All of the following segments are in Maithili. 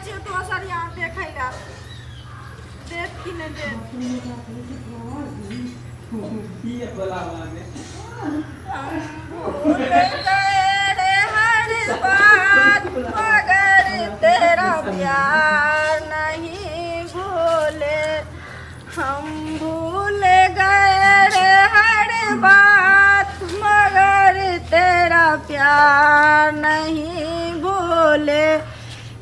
छियै दोसर यहाँ देखै लए देत कि नहि देत। भूल गए रे हर बात मगर तेरा प्यार नहीं भूले, हम भूल गए रे हर बात मगर तेरा प्यार नहीं भूले।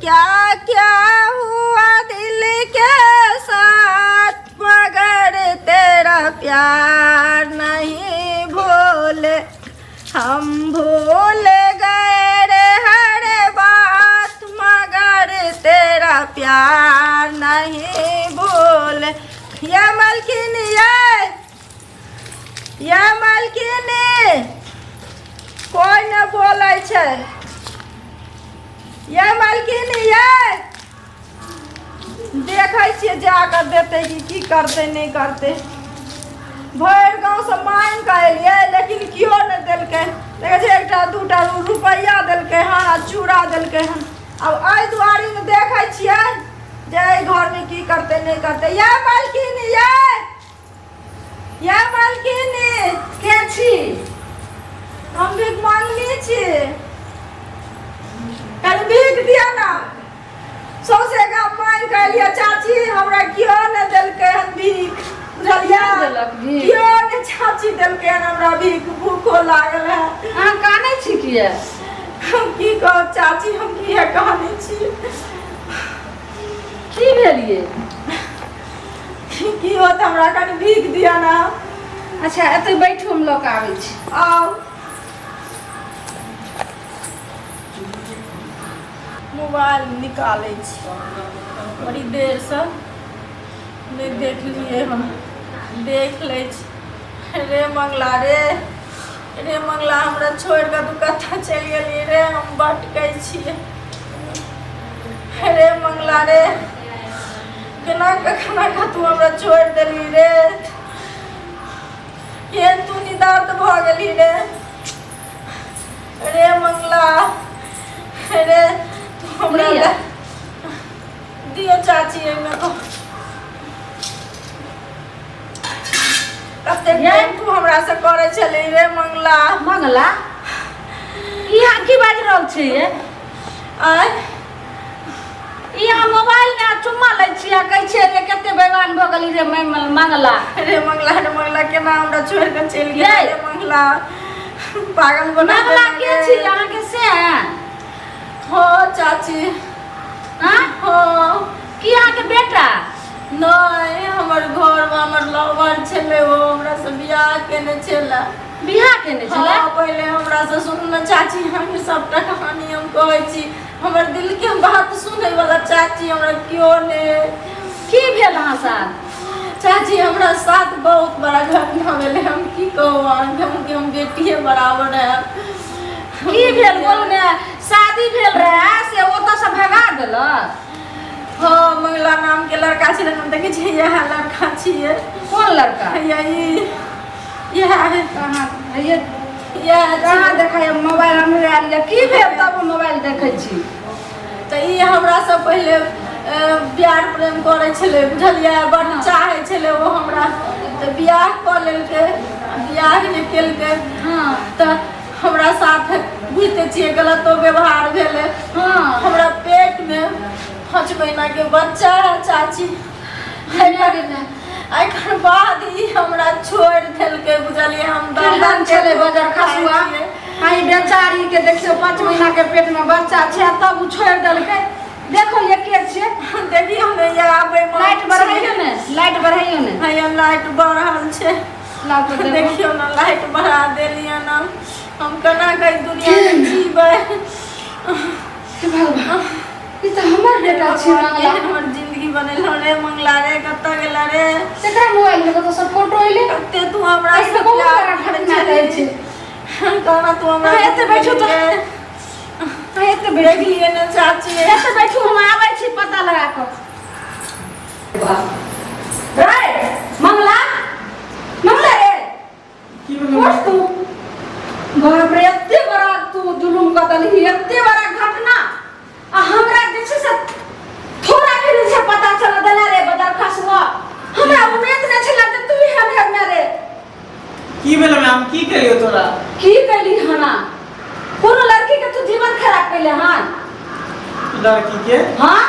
क्या क्या हुआ दिल के साथ मगर तेरा प्यार नहीं भूले, हम भूल गए रे हर बात मगर तेरा प्यार नहीं भूले। ये मालकिन, ये मालकिन, कोई न बोलै छै। ये मालकिन, ये देखै छियै जा कऽ देतै कि की करतै नहि करतै। भरि गाँवसँ मांगि कऽ एलियै लेकिन केओ नहि देलकै। देखै छियै एकटा दूटा रुपैआ देलकै हन आ चूड़ा देलकै हन। आब एहि दुआरीमे देखै छियै जे एहि घरमे की करतै नहि करतै। ये मालकिन, ये ये मालकिन, के छी? हम भीख मांगनी छी, कनि भीख दिअ ना। सौंसे गाम मांगि कऽ एलियै चाची, हमरा केओ नहि देलकै हन भीख, बुझलियै? के देलक भीख? केओ नहि चाची देलकै हन हमरा भीख, भूखो लागल है। अहाँ कानै छी किए? हम की कहब चाची, हम किए कहने छी। की भेल ये? की होत, हमरा कनि भीख दिअ ना। अच्छा एतऽ बैठू, हम लऽ कऽ आबै छी। आउ। मोबाइल निकालै छी, बड़ी देरसँ नहि देखलियै हम, देख लै छी। रे मंगला रे, रे मंगला, हमरा छोड़ि कऽ तू कतऽ चलि गेली रे? हम भटकै छियै। रे मंगला रे, केना कऽ केना कऽ तू हमरा छोड़ि देली रे? केहन तू निदर्द भऽ गेली रे? रे मंगला रे, तू हमरा लिअ। दियौ चाची, एहिमे कऽ कतेक यै। प्रेम तू हमरा से करै छली रे मंगला। मंगला, ई अहाँ की बाजि रहल छियै? आँय? ई अहाँ मोबाइल मे चुम्मा लै छियै आ कहै छियै रे कते बेईमान भऽ गेली रे मंगला। रे मंगला, रे मंगला, केना हमरा छोड़ि कऽ चलि गेल यै। रे मंगला, पागल बना मंगला देलक के रे। छी अहाँके से? हँ चाची। हाँ? हँ। की अहाँके बेटा? नहि, हमर घरमे हमर लवर छलै, ओ हमरा से बियाह केने छलै। बियाह केने छलै? हँ, पहिले हमरा से सुनू ने चाची, हम सबटा कहानी हम कहै छी। हमर दिल के बात सुनै वाला चाची हमरा केओ नहि। की भेल अहाँ साथ? चाची, हमरा साथ बहुत बड़ा घटना भेलै। हम की कहू अहाँके, हम कि हम बेटिए बराबर है। की भेल बोलू ने? शादी भेल रहे से ओतऽ से भगा देलक? हँ, मंगला नाम के लड़का छलै। हम देखै छियै, इएह लड़का छियै। कोन लड़का? हैया ई, इएह है। कहाँ ये? इएह कहाँ छियै। देखै? मोबाइल हम आयल यऽ। की भेल तब मोबाइल देखै छी? तऽ ई हमरा से पहिले प्यार प्रेम करै छलै, बुझलियै? बड्ड चाहै छलै ओ हमरा, तऽ बियाह कऽ लेलकै। आ बियाह जे केलकै तऽ हमरा साथ बुझिते छियै गलतो व्यवहार भेलै। हमरा पेटमे 5 महीना के बच्चा है चाची। एकर बाद ई हमरा छोड़ि देलकै, बुझलियै? हम दर केहन छलै बजर खसुआ आई बेचारी के। देखियौ, 5 महीना के पेट में बच्चा छै आ तब उ छोड़ि देलकै। देखो ये के छै। देखियौ ने, ये बेईमान लाइट बढ़ाइयो ने, लाइट बढ़ाइयो ने। हैया लाइट बढ़ल छै। लाउ तऽ देखो। देखियौ ने, लाइट बढ़ा देलियन। हम केना कऽ ई दुनियामे जीबै? हे भगवान, ई तऽ हमर बेटा छी मंगला। केहन हमर जिंदगी बनेलहुँ रे मंगला रे, कतऽ गेला रे? तेकरा मोबाइल में कतौ सब फोटो एलै? कते तू हमरा एहि से तऽ बहुत प्यार बड़ा करै घटना कहै छलही। छै। कहना तू हमरा अहाँ एतऽ बैठू तऽ। अहाँ एतऽ बैठू। देखलियै ने चाची? एतऽ बैठू, हम आबै छी पता लगा कऽ। रे मंगला, मंगला रे। की भेलै? उठ तू। बाप रे, एते बड़ा तू जुलुम कऽ देलही, एते बड़ा घटना आ हमरा जे छै से की भेल हम की केलियो तोरा? की कैली हना? कोनो लड़की के तू जीवन खराब कैले हन? लड़की के? हाँ।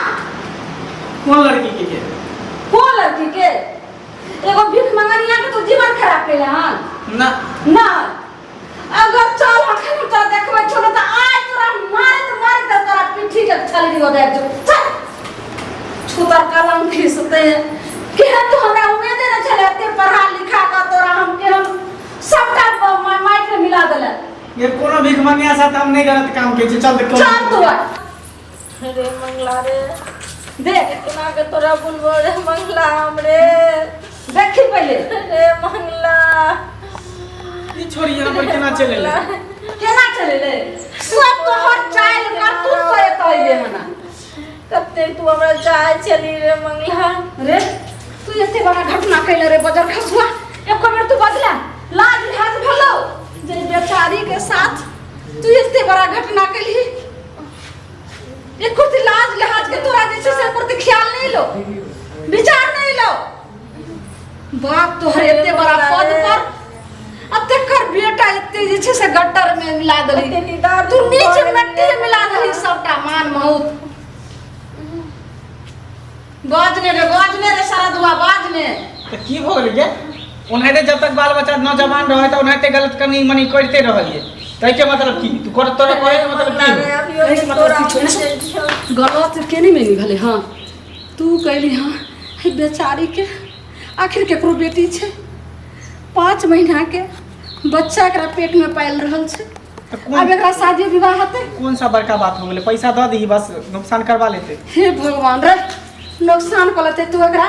कोन लड़की के? कोन लड़की के? एगो भीख मंगनिया के तू जीवन खराब कैले हन? ना ना। अगर चल अखन तोरा देखबै छौ त आइ तोरा मारैत मारैत तोरा पीठी के छलनी हो जाय छौ। चल छुतर कलम खींचते केहन तू हमरा उम्मीदे नहि छलै एते पढ़ा लिखा कऽ तोरा हम केहन सबटा माटि में मिला देले। ये कोनो भीख मंगिया साथ हम नहीं गलत काम के चल देख। चल तू आ। रे मंगला रे, देख केना के तोरा बोलबो रे मंगला हम रे। देखी पहिले रे मंगला, ई छोरी यहाँ पर केना चले ले? केना चले सब तोहर चाइल करतूत से एतऽ अइले हना। कते तू हमरा चाहे चली रे मंगला। रे तू एते बड़ा घटना कैले रे बजर खसुआ, एको बेर तू बजला? लाज लिहाज भेलौ जे बेचारी के साथ तू एते बड़ा घटना कैली? एको लाज लिहाज के तोरा जे छै से एको ख्याल नहीं लो, विचार नहीं लो। बाप तोहर एते बड़ा पद पर अब तेकर बेटा एते जे छै से गट्टर में मिला देली, तू नीच मिट्टी में मिला देली सबटा मान मौत। बाजने रे, बाजने रे सारा दुआ बाजने। त की भ गेलै गे? ओनाहिते जब तक बाल बच्चा नौजवान रहे त ओनाहिते गलत कनी मनी करते रहलिए, तै के मतलब की तू कर तोरा कहे के मतलब की? मतलब की गलत के नहीं मेनी भेलै? हाँ तू कहली हाँ हे बेचारी के आखिर केकरो बेटी छै, 5 महीना के बच्चा एकरा पेट में पालि रहल छै, अब एकरा शादी विवाह हेतै? कौन सा बड़का बात हो गेलै? पैसा दऽ दही बस नुकसान करवा लेते। हे भगवान रे, नुकसान कऽ लेतै? तू एकरा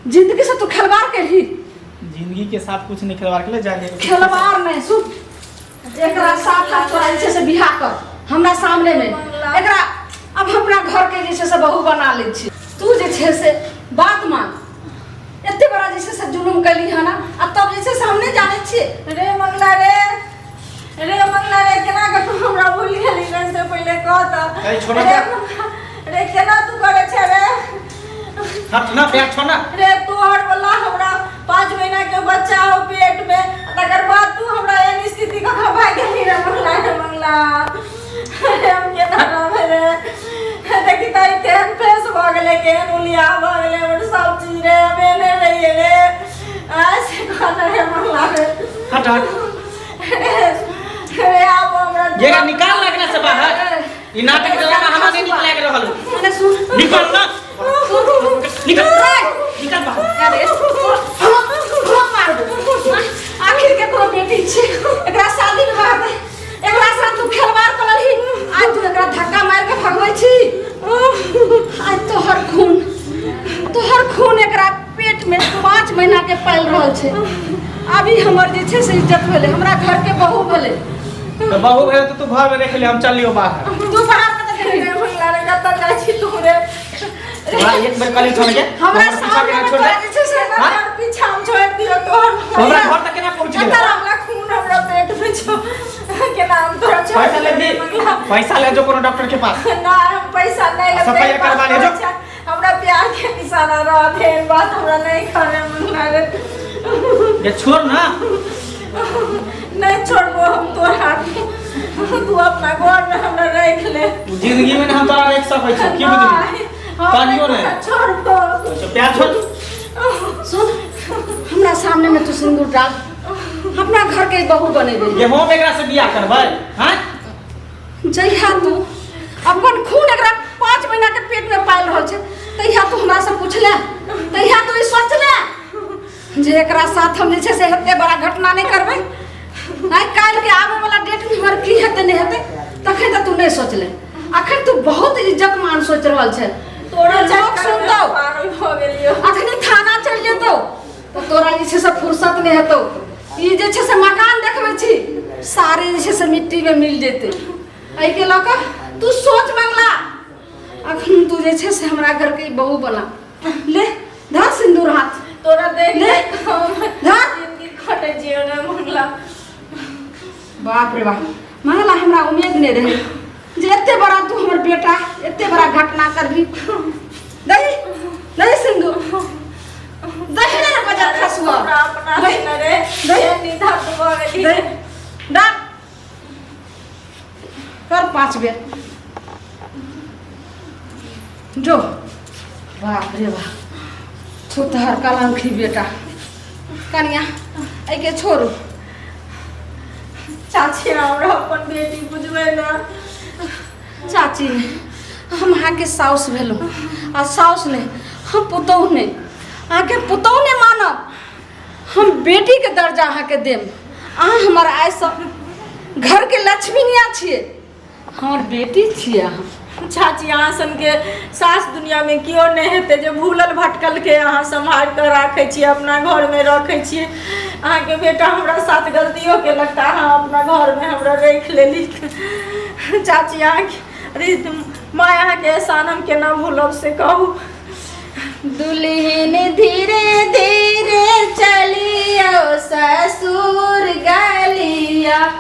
जिंदगी से तू खिलवाड़ केलही। जिंदगी के साथ कुछ नहीं खिलवाड़ के जाने खिलवाड़ नहीं। सुन, एकरा साथ हाथ तोरा जे छै से बियाह कर हमरा सामने में, एकरा अब हमरा घर के जे छै से बहू बना लै छी। तू जे छै से बात मान, एते बड़ा जे छै से जुलुम कैली हन आ तब जे छै से हम नहि जानै छियै। रे मंगला रे, रे मंगला रे, केना के तू हमरा भूल गेली रे? से पहिले कह त। रे रे, केना तू करे छे रे? हट ना, पैर छोड़ ना। रे तोहर वाला हमरा 5 महीना के बच्चा हो पेट में, तकर बाद तू हमरा एहन स्थिति कऽ के भागि गेली रे मंगला। रे मंगला, हम केना रहबै रे? देखी त केहन फेस भऽ गेलै, केहन उलिया भऽ गेलै हमर सब चीज रे। हम एहने रहियै रे? से कहने रे मंगला रे। हट हट रे, आब हमरा ये निकाल लगना से बाहर, ई नाटक ड्रामा हमरा नहीं निक लाग रहल। अरे सुन, निकल ना, निकल निकल बाहर। अरे मार दे, आखिर केकरो बेटी छै, एकरा शादी विवाह हेतै, एकरा साथ तू खेलवाड़ कऽ लेलही, आज तू एकरा धक्का मारि के भगबै छी। आज तोहर खून, तोहर खून एकरा पेट में 5 महीना के पालि रहल छै। अभी हमर जे छै से इज्जत भेलै, हमरा घर के बहू भेलै। तो बहू भेल तो तू घर में रख ले, हम चल लियो बाहर। तू बाहर कतऽ गेलही? रे मंगला रे, कतऽ जाइ छी तू रे? तोरा एक बेर कहली छोड़ के हमरा पीछा सामने केना में छोड़ तोरा दे? जे छै से हाँ? हमर पीछा हम छोड़ि दियौ तोहर। हमरा घर तक केना पहुंच गेल? हमरा खून हमरा पेट में छौ, केना हम तोरा छोड़ि पैसा ले देबै दी, मंगला? पैसा ले जो कोनो डॉक्टर के पास। ना, हम पैसा नहीं लेबै। सफाई करवा ले जो। हमरा प्यार के निशाना रहत, एहन बात हमरा नहीं करे मंगला रे। ये छोड़ ना। नहीं छोड़बो हम तोरा, तू अपना घर में हमरा रख ले। जिंदगी में हम तोरा रख सकै छी की बुझली? हम कहियो नहीं। छोड़बो। अच्छा प्यार छोड़। सुन, हमरा सामने में तू सिंदूर डाल, अपना घर के बहू बनेबै। ये हम एकरा से बियाह करबै? हैं? जहिया तू अपन खून एकरा 5 महीना के पेट में पालि रहल छै, तहिया तू हमरा से पूछले, तहिया तू ई सोचले जे एकरा साथ हम जे छै से एते बड़ा घटना नहि करबै? आइ काल्हि के आबै वाला डेट में हमर की हेतै नहि हेतै, तखन तऽ तू नहि सोचले। अखन तू बहुत इज्जत मान सोचि रहल छै। तोरा लोक चक्कर में सुनतौ, पागल भऽ गेलियौ। अखनी थाना चलि जेतौ तऽ तोरा जे छै से फुर्सत नहि हेतौ। ई जे छै से मकान देखबै छी, सारे जे छै से मिट्टी में मिल जेतै। एहिके लऽ कऽ तू सोच मंगला, अखन तू जे छै से हमरा घर के बहू बना ले। धर सिंदूर हाथ। तोरा देख ले। देख हम धर। जिंदगी कटै छियौ रे मंगला। बाप रे बाप मंगला, हमरा उम्मीद नहीं रहे जे एते बड़ा तू हमर बेटा एते बड़ा घटना करबी। दही दही सिंदूर दही ने बजर खसुआ। हमरा अपना दही। न रे दही। निधा 5 बेर जो। बाप रे बाप, छुतहर कलंखी बेटा। कनिया एहिके छोड़ू। चाची हमरा अपन बेटी बुझबै ने। चाची हम अहाँके साउस भेलहुँ आ साउस नहि, हम पुतोहु नहि, अहाँके पुतोहु नहि मानब, हम बेटीके दर्जा अहाँके देब। अहाँ हमर आइसँ घरके लक्ष्मीनिया छियै, हमर बेटी छियै अहाँ। चाची अहाँ सनके सास दुनियामे केओ नहि हेतै जे भूलल भटकलके अहाँ सम्हारि कऽ राखै छियै, अपना घरमे रखै छियै। अहाँके बेटा हमरा साथ गलतियो केलक तऽ अहाँ अपना घरमे हमरा राखि लेली। चाची अहाँके अरे माय अहाँके एहसान हम केना भूलब से कहू। दुल्हन धीरे धीरे